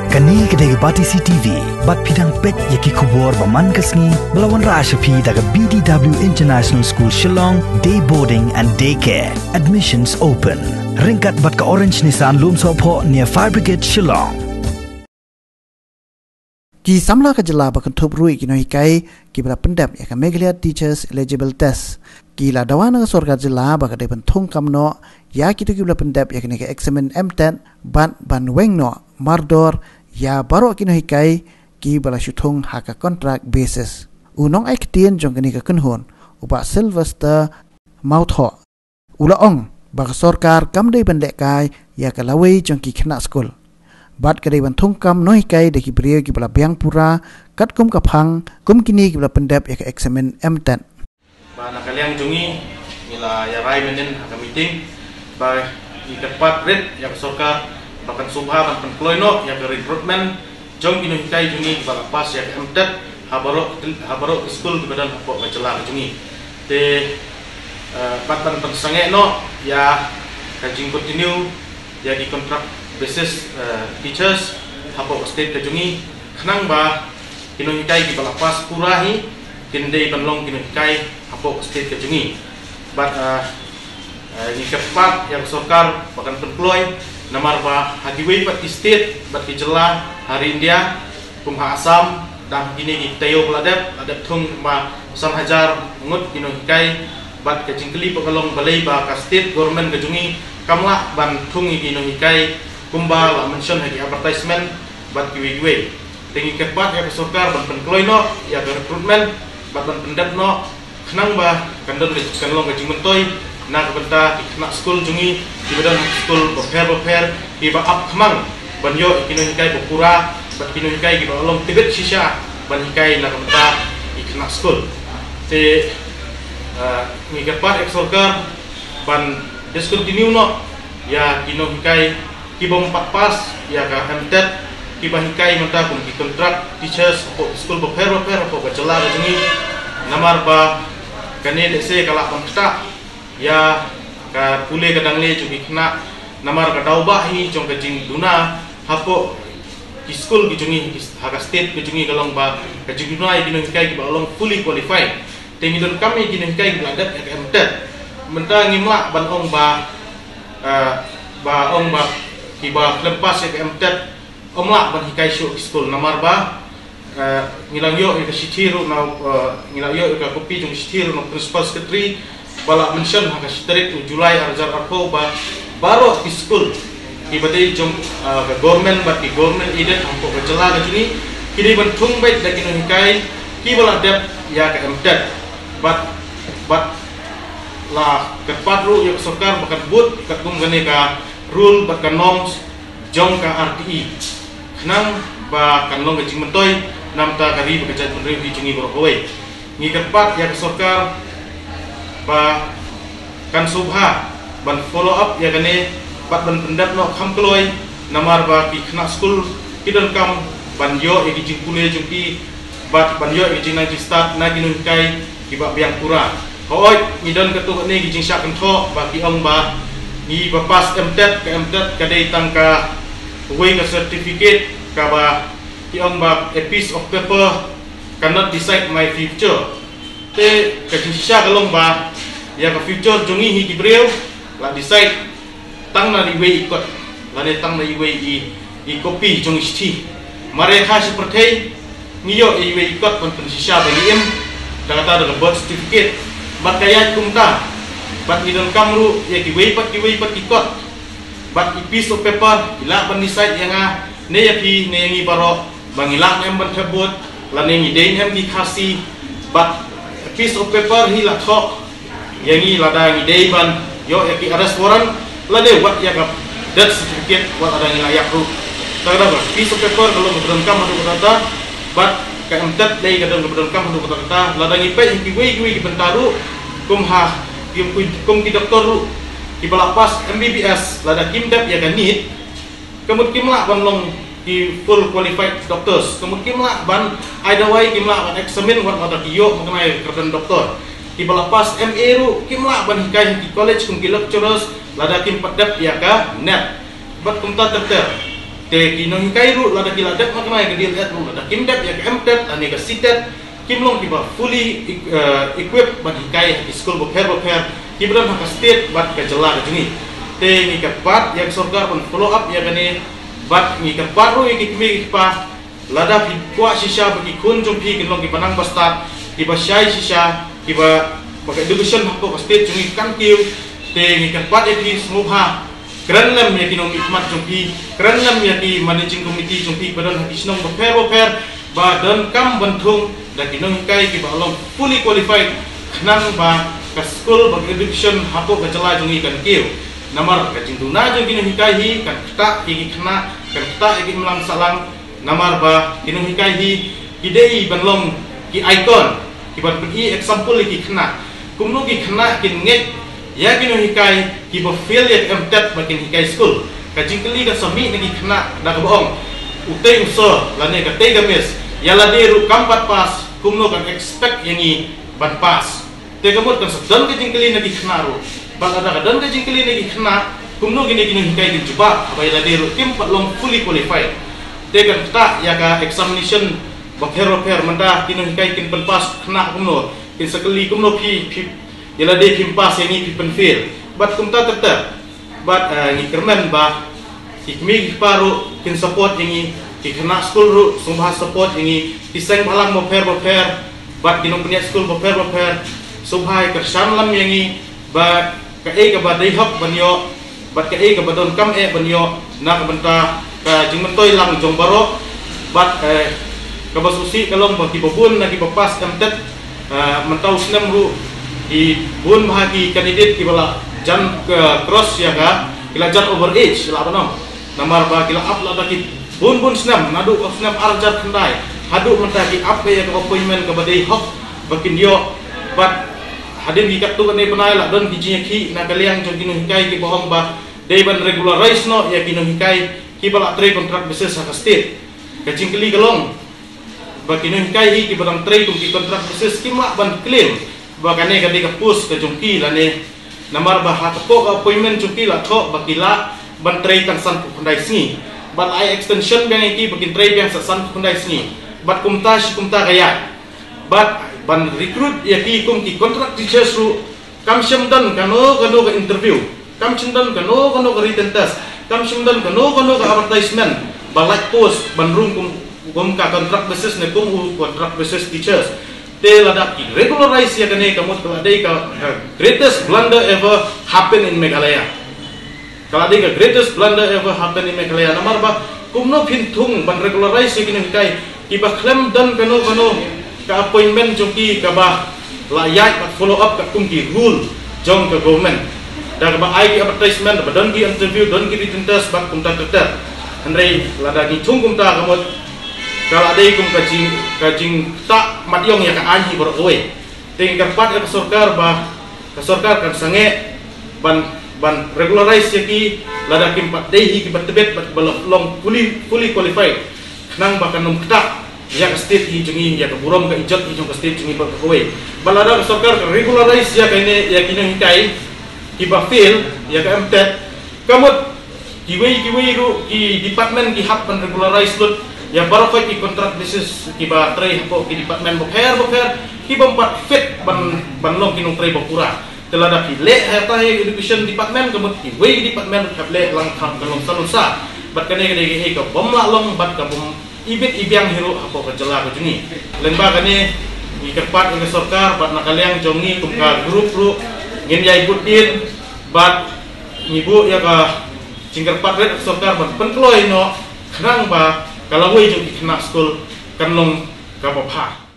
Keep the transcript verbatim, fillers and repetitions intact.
Kane ka dei ka Batesi T V, bad phi dang peit ïa ki khubor ba man ka sngi, ba la wanrah sha phi da ka B D W International School Shillong, Day Boarding and Day Care. Admissions open. Ryngkat bad ka Orange Nissan Lumsohphoh near Fire Brigade Shillong. Ki samla ka jylla ba kynthup ruh ïa ki nonghikai kiba la pyndep ïa ka Meghalaya Teachers Eligible Test, ki la dawa na ka sorkar jylla ba ka dei ban thung kam noh ïa kito kiba la pyndep ïa kane ka eksamin M TET bad ban weng noh mardor ïa baroh ki nonghikai kiba la shu thung ha ka contract basis. U nongai ktien jong kane ka kynhun, u Bah Sylvester Mawthoh, u la ong ba ka sorkar kam dei ban lehkai ïa ka lawei jong ki khynnah skul, bad ka dei ban thung kam nonghikai da ki briew kiba la biang pura katkum ka phang, kum kine kiba la pyndep ïa ka eksamin M TET. Ba na ka liang jong ngi, ngi la ïa rai mynnin ha ka meeting ba ngi kyrpad rit ïa ka sorkar ba kan sngewbha ban pynkloi noh ïa ka recruitment jong ki nonghikai jong ngi kiba la pass ïa ka M TET ha baroh, ha baroh ki skul kiba don hapoh ka jylla ka jong ngi. Te, eh, bad ban pynsangeh noh ïa ka jingcontinue ïa ki contract basis, eh, teachers hapoh ka state ka jong ngi, khnang ba ki nonghikai kiba la pass pura hi kin dei ban long ki nonghikai hapoh ka state ka jong ngi. Bad, eh, eh, ngi kyrpad ïa ka sorkar ba kan pynkloi, namar ba ha kiwei pat ki state bad ki jylla ha ri India, kum ha Assam, da kine ki taïew ba la dep, la dep thung ba san hajar ngut ki nonghikai. Bad ka jingkylli pat ka long balei ba ka state government ka jong ngi kam lah ban thung ïa ki nonghikai kumba la mention ha ki advertisement bad kiwei kiwei. Te ngi kyrpad ïa ka sorkar ban pynkloi noh ïa ka recruitment bad ban pyndep noh, khnang ba kan don, kan long ka jingmyntoi na ka bynta ki khynnah skul jong ngi kiba don ha ki skul bapher bapher, kiba ap khmang ban ïoh ïa ki nonghikai ba pura bad ki nonghikai kiba long tbit shisha ban hikai na ka bynta ki khynnah skul. Te, ah, ngi kyrpad ïa ka sorkar ban discontinue noh ïa ki nonghikai kibym pat pass ïa ka M TET, kiba hikai mynta kum ki contract teachers hapoh ki skul bapher bapher hapoh ka jylla ka jong ngi. Namar ba kane lehse ka lah ban ktah ïa ka pule ka dangle jong ki khynnah, namar ka daw ba hi jong ka jingduna hapoh ki skul ki jong ngi ha ka state ka jong ngi ka long ba ka jingduna ïa ki nonghikai kiba long fully qualified. Te ngi donkam ïa ki nonghikai kiba la dep ïa ka M TET. Mynta ngim lah ban ong ba, eh, ba ong ba kiba khlem pass ïa ka M TET ym lah ban hikai shuh ki skul, namar ba, eh, ngi la ïoh ïa ka shithi ruh na, eh, ngi la ïoh ïa ka copy jong ka shithi ruh na u Principal Secretary, ba la mention ha ka shi tarik u July ar hajar arphew ba baroh ki skul kiba dei jong, eh, ka government bad ki government aided hapoh ka jylla ka jong ngi, ki dei ban thung beit da ki nonghikai kiba la dep ïa ka M TET. Bad, bad la kyrpad ruh ïa ka sorkar ba kan bud katkum kane ka rule bad ka norms jong ka R T E, khnang ba kan long ka jingmyntoi na ka bynta ka ri bad ka jaitbynriew hi jong ngi baroh kawei. Ngi kyrpad ïa ka sorkar ba kan sngewbha ban follow up ïa kane bad ban pyndep noh kham kloi, namar ba ki khynnah skul ki donkam ban ïoh ïa ki jingpule jong ki bad ban ïoh ïa ki jingnang jingstad na ki nonghikai kiba biang pura. Hooid, ngi don katto katne ki jingshah kynthoh ba ki ong ba ngi ba pass M TET, ka M TET ka dei tang kawei ka certificate kaba ki ong ba a piece of paper cannot decide my future. Te ka jingshisha ka long ba ïa ka future jong ngi hi ki briew la decide tang na iwei i kot lane tang na iwei i, i copy jong i shithi. Mareh ha shi pyrthei ngi ïoh ïa iwei i kot ban pynshisha ba ngi im, da kata da ka birth certificate. Bad ka ïaid kumta, bad ngi donkam ruh ïa kiwei pat kiwei pat ki kot, bad i piece of paper i lah ban decide ïa nga ne ïa phi ne ïa ngi baroh ba ngi lah ne em ban thep vote, lane ngi dei ne em ki Khasi. Bad piece of paper hi la thoh ïa ngi lada ngi dei ban ïoh ïa ki arrest warrant, lane wat ïa ka death certificate wat lada ngi la ïap ruh. Te kata ba piece of paper ka long kaba donkam haduh katta katta, bad ka M TET lei ka don kaba donkam haduh katta katta. Lada ngi peit ïa kiwei kiwei ki bynta ruh, kum ha, kum, kum ki doktor ruh kiba la pass M B B S, lada kim dep ïa ka NEET, ka mut kim lah ban long ki full qualified doctors, ka mut kim lah ban ai dawai, kim lah ban examine wat lada ki ïoh ma kane ka kyrdan doktor. Kiba la pass M A ruh kim lah ban hikai ha ki college kum ki lecturers lada kim pat dep ïa ka NET. Bad kumta ter ter. Te ki nonghikai ruh lada ki la dep makna ïa ka D.El.Ed ruh, lada kim dep ïa ka M.Ted lane ka C.Ted, kim long kiba fully equ- eh, equipped ban hikai ha ki skul bapher bapher kiba don ha ka state bad ka jylla ka jong ngi. Te ngi kyrpad ïa ka sorkar ban follow up ïa kane, bad ngi kyrpad ruh ïa ki kmie ki kpa, lada phi kwah shisha ba ki khun jong phi kin long kiba nang bastad, kiba shai shisha, kiba, ba ka education hapoh ka state jong ngi kan kiew, te ngi kyrpad ïa phi sngewbha kren lem ïa ki nongmihkhmat jong phi, kren lem ïa ki managing committee jong phi ba don ha ki shnong bapher bapher, ba donkam ban thung da ki nonghikai kiba long fully qualified, khnang ba ka skul, ba ka education hapoh ka jylla jong ngi kan kiew. Namar ka jingduna jong ki nonghikai hi kan ktah ïa ki khynnah, kan ktah ïa ki imlang sahlang, namar ba ki nonghikai hi ki dei ban long ki icon, ki ban pyni example ïa ki khynnah. Kumno ki khynnah kin ngeit ïa ki nonghikai kiba fail ïa ka M.Ted ba kin hikai skul? Ka jingkylli kan sa mih na ki khynnah da kaba ong, utei u sir lane katei ka miss ïa lade ruh kam pat pass, kumno kan expect ïa ngi ban pass? Te ka mut kan sa don ka jingkylli na ki khynnah ruh. Bad lada ka don ka jingkylli na ki khynnah, kumno kine ki nonghikai kin jubab haba ïa lade ruh kim pat long fully qualified? Te kan ktah ïa ka examination bapher bapher, mynta ki nonghikai kin pynpass khynnah kumno, kin sa kylli kumno phi, phi, ïa lade phim pass ïa ngi phi pynfail. Bad kumta ter ter. Bad, eh, ngi kyrmen ba ki kmie ki kpa ruh kin support ïa ngi, ki khynnah skul ruh sngewbha support ïa ngi, ki seng bhalang bapher bapher bad ki nongpynïaid skul bapher bapher sngewbha ïa kyrshan lem ïa ngi, ba kaei kaba dei hok ban ïoh bad kaei kaba donkam eh ban ïoh na ka bynta ka jingmyntoi lang jong baroh. Bad, eh, kaba sngewsih ka long ba kiba bun na kiba pass M.Ted, eh, mynta u snem ruh ki bun bha ki candidate kiba la jan, eh, cross ïa ka, ki la jan over age, lah ban ong. Namar ba ki la ap lada ki bun bun snem, naduh ka snem ar hajar khyndai haduh mynta ki ap ïa ka appointment kaba dei hok ba kin ïoh. Bad hadien ki katto katne bnai la don ki jingïakhih na ka liang jong ki nonghikai kiba ong ba dei ban regularize noh ïa ki nonghikai kiba la trei contract basis ha ka state. Ka jingkylli ka long ba ki nonghikai hi kiba dang trei kum ki contract basis kim lah ban claim ba kane ka dei ka post ka jong ki lane, namar ba ha ka pok ka appointment jong ki la thoh ba ki lah ban trei tang sanphew khyndai sngi, bad la ai extension biang ïa ki ba kin trei biang sa sanphew khyndai sngi, bad kumta shi kumta ka ïaid. Bad ban recruit ïa ki kum ki contract teachers ruh kam shym don kano kano ka interview, kam shym don kano kano ka written test, kam shym don kano kano ka advertisement ba lait post ban rung kum, kum ka contract basis ne kum u contract basis teachers. Te lada ki regularize ïa kane ka mut ka la dei ka, ka greatest blunder ever happen in Meghalaya. Ka la dei ka greatest blunder ever happen in Meghalaya. Namar ba kumno phin thung ban regularize ïa ki nonghikai kiba khlem don kano kano ka appointment jong ki kaba la ïaid bad follow up katkum ki rule jong ka government, da kaba ai ki advertisement, da ba don ki interview, don ki written test bad kumta ter ter. Hynrei lada ngi thung kumta ka mut ka la dei kum ka jing, ka jingktah mat ïong ïa ka aiñ hi baroh kawei. Te ngi kyrpad ïa ka sorkar ba ka sorkar kan sangeh ban, ban regularize ïa ki lada kim pat dei hi kiba tbit bad ba long fully, fully qualified, khnang ba kan ym ktah ïa ka state hi jong ngi, ïa ka burom ka ijot hi jong ka state jong ngi baroh kawei. Bad lada ka sorkar ka regularize ïa kane, ïa ki nonghikai kiba fail ïa ka M.Ted, ka mut kiwei kiwei ruh ki department ki hap ban regularize lut ïa baroh ki contract basis kiba trei hapoh ki department bapher bapher, ki bym pat fit ban, ban long ki nongtrei ba pura. Te lada ki leh ha ta ïa education department, ka mut kiwei ki department ruh ki hap leh lang, kan long sa long sa. Bad kane ka dei kaei ka bym lah long bad ka bym ibit ibiang hi ruh hapoh ka jylla ka jong ngi. Lyngba kane ngi kyrpad ïa ka sorkar bad na ka liang jong ngi kum ka group ruh ngin ïai bud dien bad ngi buh ïa ka jingkyrpad rit ha ka sorkar ban pynkloi noh khnang ba ka lawei jong ki khynnah skul kan long kaba bha.